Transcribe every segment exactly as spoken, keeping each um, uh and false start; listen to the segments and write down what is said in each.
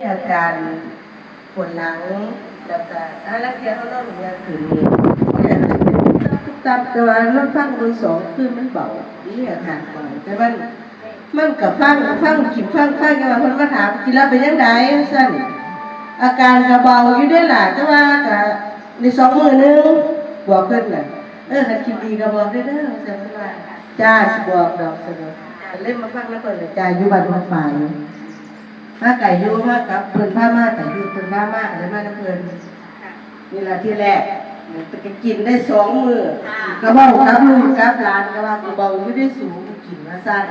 อาการปวดหลัง แล้วก็ถ้าลางเทื่อเฮานอนยากขึ้นนี่ มันอาจจะเป็นตุ๊บตับตุ๊บตับ แต่ว่านอนฟังเบิ่งสองคืนมันเบา มีอาการเบา แต่มัน มันก็ฟัง ฟัง กิน ฟัง ฟัง แต่ว่าเพิ่นมาถาม "กินแล้วเป็นจั่งใด" ซั่น อาการก็เบาอยู่เด้ล่ะ แต่ว่าก็ในสองมื้อหนึ่ง บอกเพิ่นน่ะ "เออ คันกินดีก็บอกเด้อเด้อ" ซั่นเพิ่นว่า "จ้า สิบอกดอก" ซั่นเนาะ ก็เลยมาฟังนำเพิ่นน่ะจ้า อยู่บ้านบ่ฝาย มาไกลอยู่ มากับเพิ่นพามา ไกลอยู่ เพิ่นพามา ก็เลยมานำเพิ่น นี่ล่ะที่แรก ก็กินได้สองมื้อ ก็เว้ากับลูกกับหลาน ก็ว่า "กูเบาอยู่เด้สู กูกิน" ว่าซั่น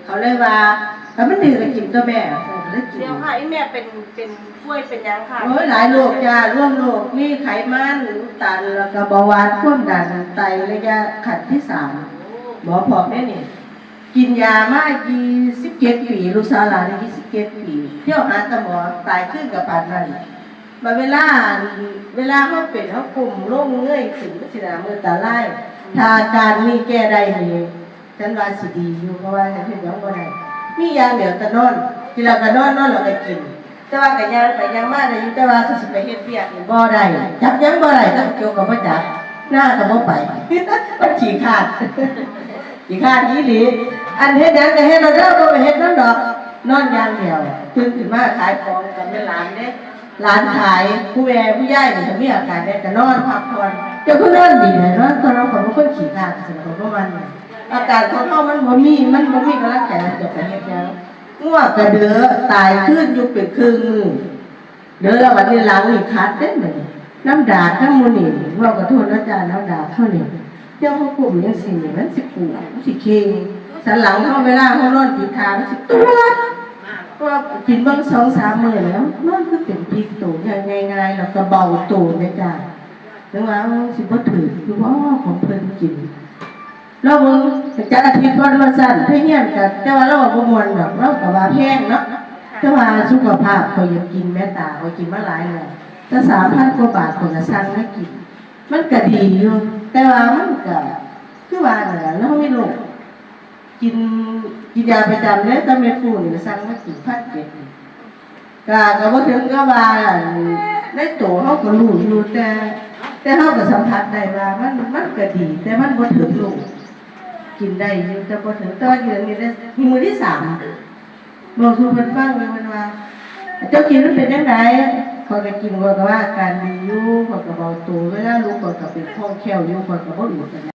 เขาเลยว่า "ถ้ามันดีก็กินตั๊วแม่" ก็เลยกิน เดี๋ยวค่ะ อีแม่เป็น เป็นป่วยเป็นหยังคะ โอ้ย หลายโรคจ้า รวมโรค มีไขมัน อุดตัน แล้วก็เบาหวาน ความดัน ไตระยะขั้นที่สาม หมอพอกเด้นี่ กินยามายี่สิบเจ็ดปี ลูกสาวหลานอายุยี่สิบเจ็ดปี เที่ยวหาแต่หมอ ตายคืนกับปานนั้น บัดเวลา เวลาเฮาเป็น เฮาก้มลงเงยขึ้น มันสิหน้ามืดตาลาย ถ้าอาการนี้แก้ได้นี่ ฉันว่าสิดีอยู่ เพราะว่าฉันเฮ็ดหยังบ่ได้ มีอย่างเดียวแต่นอน กินแล้วก็นอน นอนแล้วก็กิน แต่ว่าก็ย่างไปย่างมาได้อยู่ แต่ว่าถ้าสิไปเฮ็ดเวียกนี่บ่ได้ จับหยังบ่ได้ จับเกี่ยวก็บ่จับ นาก็บ่ไป มันขี้คร้าน ขี้คร้านอีหลี อันเฮ็ดหยังก็เฮ็ดเอาเด้อ บ่ไปเฮ็ดนำดอก นอนอย่างเดียว ตื่นขึ้นมาขายของกับแม่หลานเด้ หลานขาย ผู้แม่ผู้ยายนี่ก็มีอาการแน่ ก็นอนพักผ่อน เจ้าคือนอนดีแท้ นอน ตอนนอนของคนขี้คร้าน สำหรับประมาณนั้น อาการของเฮามันบ่มี มันบ่มีกำลังใจ จะไปเฮ็ดหยัง งัวกะเดอ ตายคืนอยู่เป็นครึ่งมื้อ เดอแล้วบัดนี้หลังนี่คัดเด้บัดนี้ นำดากนำหมู่นี่ เว้าขอโทษนะจ้า นำดากเฮานี่ เจ้าเฮาก้มจั่งซี้นี่ มันสิปูด มันสิเข่ง สันหลังเฮาเวลาเฮานอนผิดท่า มันสิตวด เพราะว่ากินเบิ่งสองสามมื้อแล้ว นอนคือเป็นพลิกโตง่ายๆ แล้วก็เบาโตแม่จ้า จั่งว่า เอ้า สิบ่ถืกอยู่บ่ของเพิ่นกิน ลองเบิ่ง จักอาทิตย์ก่อนว่าซั่น ไปเฮียนก็ แต่ว่าลาวบ่ม่วนดอก ลาวก็ว่าแพงเนาะ แต่ว่าสุขภาพข้อยอยากกินแม่ตา ข้อยกินมาหลายแล้ว แต่สามพันกว่าบาทข้อยก็สั่งมากิน มันก็ดีอยู่ แต่ว่ามันก็คือว่านั่นล่ะ ลาวมีโรค กิน กินยาประจำเด้ แต่แม่ฟูนี่ก็สั่งมากิน พันเจ็ด ก็ ก็บ่ถึงกับว่าในโตเฮาก็รู้อยู่ แต่ แต่เฮาก็สัมผัสได้ว่ามัน มันก็ดี แต่มันบ่ถึงโลก กินได้อยู่ แต่บ่ถึง แต่ว่าเดือนนี้ได้มื้อที่สาม บอกสู่เพิ่นฟังเลย เพิ่นว่า "เจ้ากินมันเป็นจั่งใด" ข้อยก็กิน ข้อยก็ว่าอาการดีอยู่ ข้อยก็เบาโต เวลาลุกข้อยก็เป็นคล่องแคล่วอยู่ ข้อยก็บ่อืดปานใด